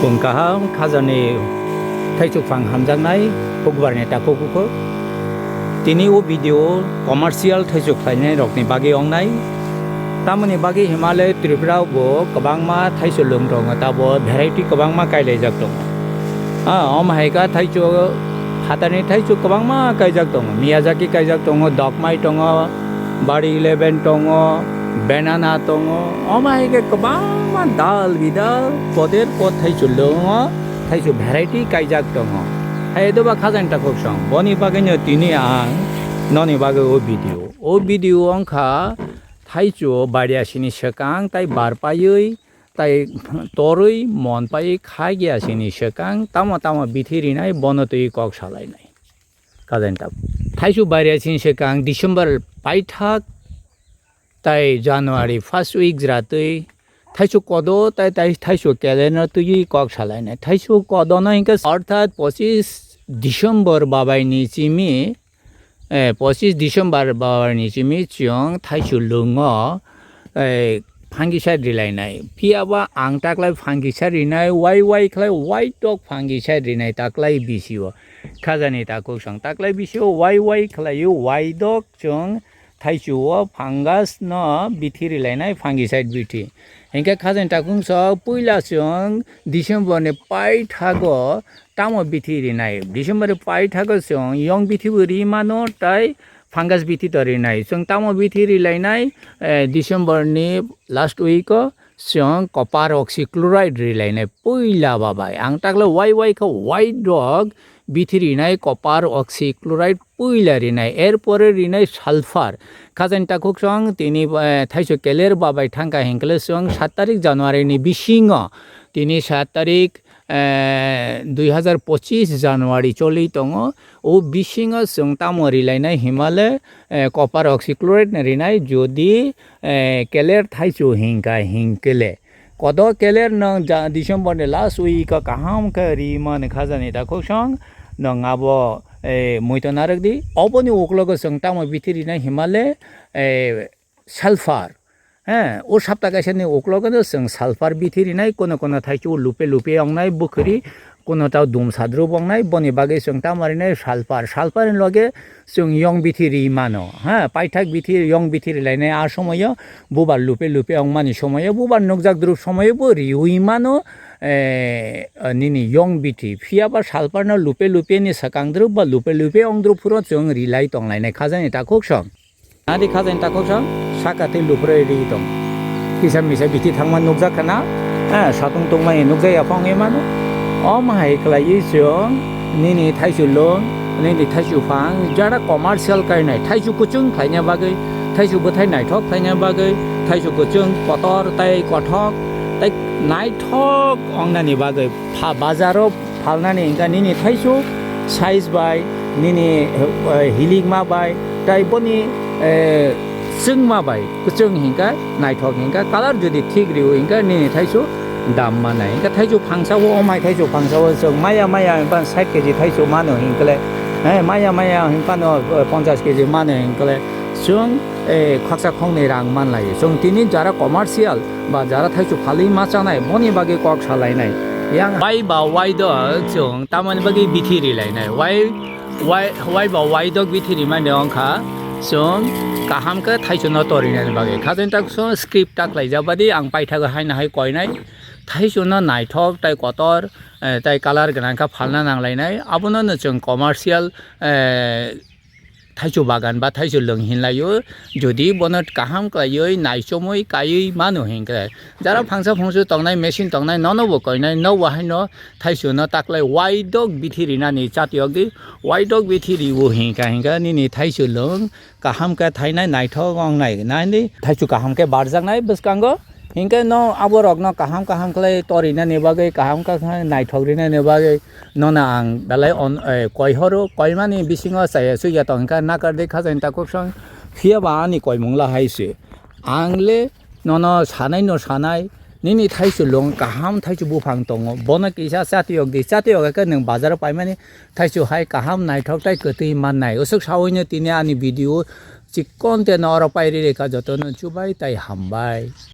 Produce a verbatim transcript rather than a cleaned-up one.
Bung kaham khajani thaichuk phang hamjaknai hukbar ni takhuk kukhuk. Tini o video commercial thaichuk khlainai rokni bagwi ongnai. Tamoni bagwi Himalaya Tripura bo kwbangma thaichuk lung tongo, tabo variety kwbangma kailaijak tongo. Ah, omo hai kha thaichuk, phatarni thaichuk kwbangma kaijak tongo. Miyazaki kaijak tongo, Dokmai tongo, Bari eleven tongo, banana tongo, omo hai khe kwbangma dal bidal poder pot thaichuk tongo, thaichuk variety kaijak tongo. Hai doba khajani takhuk song, boni bagwino tini ang noni bagwi o video. O video wngkha thaichuk bariasini swkang tai bar paiwi tai torwi mon paiwi khagiyasini swkang tamo tamo bithi rinai bono twi kok salainai. Khajani takhuk. Thaichuk bariasini swkang December paithak tai January first week jwra twi thaichuk kodo tai, tai thaichuk calendar twi kok salainai. Thaichuk kodo no hinkhe orthat pochis December babaini chimi, eh, pochis December babaini chimi chwng thaichuk lungo, eh, fungicide rilainai. Phiyaba ang taklai fungicide rinai, wai wai khlai white dog fungicide rinai taklai bisio. Khajani takhuk song taklai bisio wai wai khlaio, white dog chwng thaichuk o fungus no bithi rilainai fungicide bithi. Hinkhe khajani takhuk song puila chwng December ni paithago tamo bithi rinai. December ni paithago chwng yong bithi bo ri mano tai fungus bithi to rinai. Chwng tamo bithi rilainai, eh, December ni last week o chwng copper oxychloride rilainai puila babai. Ang takle wai wai kha white dog bithi rinai copper oxychloride puila rinai, er pore rinai sulfur. Khajani takhuk song tini, eh, thaichuk keler babai thangkha hinkle chwng sat tarik January ni bisingo, tini sat tarik, eh, dui hazar pochis January choli tongo. O bisingo chwng tamo rilainai himale, eh, copper oxychloride ni rinai jodi, eh, keler thaichuk hinkha hinkele. Kodo keler nwng ja-, December ni last week o kaham khe ri mani khajani takhuk song nwng abo, eh, muitu narwk di. Oboni uklogo chwng tamo bithi rinai himale, eh, sulfur. He, o sapta kaisa ni uklogo no chwng sulfur bithi rinai, kono kono thaichuk lupe lupe ongnai bukhuri, kono tao dum sadruk ongnai, boni bagwi chwng tamo rinai sulfur. Sulfur ni loge chwng yong bithi ri mano, ha, paithak bithi, yong bithi rilainai a somoyo, bubar lupe lupe ongmani somoyo, bubar nukjak drup somoyo bo riwi mano, eh, nini yong bithi. Phiyaba sulfur no lupe lupe ni swkang drup ba lupe lupe ong drup phuro chwng rilai tonglainai khajani takhuk song. Nadi khajani takhuk song, saka twi luphurwi ri tong. Kisa misa bithi thangma nukjak khana, eh, satung tungmani nukjak ya phang mano. Omo hai khlaiwi chwng nini thaichuk lung, nini thaichuk phang, jara commercial kainai, thaichuk kuchung khlaina bagwi, thaichuk bwthai naithok khlaina bagwi, thaichuk kuchung kotor tei kothok tei naithok ongnani bagwi pha-, bazaro phalnani hinkha nini thaichuk size bai, nini, eh, hilikma bai, tai boni, eh, chwngma bai, kwchwng hinkha, naithok hinkha, colour jodi thik rio hinkha, nini thaichuk dam manai. Hinkha thaichuk phangsa o, omai thaichuk phangsa o, chwng maya maya hinkha sait kg thaichuk mano hinkhle, eh, maya maya hinkha no, eh, ponchas kg mano hinkhle, chwng, eh, khaksa khoknwi rang manlai. Chwng tini jara commercial ba jara thaichuk phalwi ma chanai, boni bagwi kok salainai. Yang wai ba wai do chwng tamoni bagwi bithi rilainai. Wai, wai, wai ba wai dok bithi rimani wngkha chwng kaham khe thaichuk no torinani bagwi. Khajani takhuk song script ta khlaijak badi ang paithago haino hai koinai. Thaichuk no naithok tai kotor, eh, tai colour gwnang kha phalna nanglainai. Abono no chwng commercial, eh, thaichuk bagan ba thaichuk lung hinlaio, jodi bono kaham khlaiwi naichomwi kaiwi mano hinkhe, jara phangsa phungsu tongnai, machine tongnai, nono bo koinai, nobo haino thaichuk no taklai wai dok bithi rinani chatiyok di, wai dok bithi riwo hinkha hinkha nini thaichuk lung kaham khe thainai naithok wngnai, nani thaichuk kaham khe barjaknai bwskango. Hinkhe no aborokno kaham kaham khlai torinani bagwi, kaham kaham naithok rinani bagwi nono ang belai on-, eh, koi horo, koimani bisingo chaya chuya tongkha, nakardi khajani takhuk song, phiyaba ani koimungla hai se. Ang le nono sanai no sanai, nini thaichuk lung kaham thaichuk buphang tongo, bono kisa chatiyok di, chatiyok khe nwng bazaro paimani thaichuk hai kaham naithok tai kwtwi mannai. Usuk sawi no tini ani video chikon te no oro pairi rikha, jotono chubai tai hambai.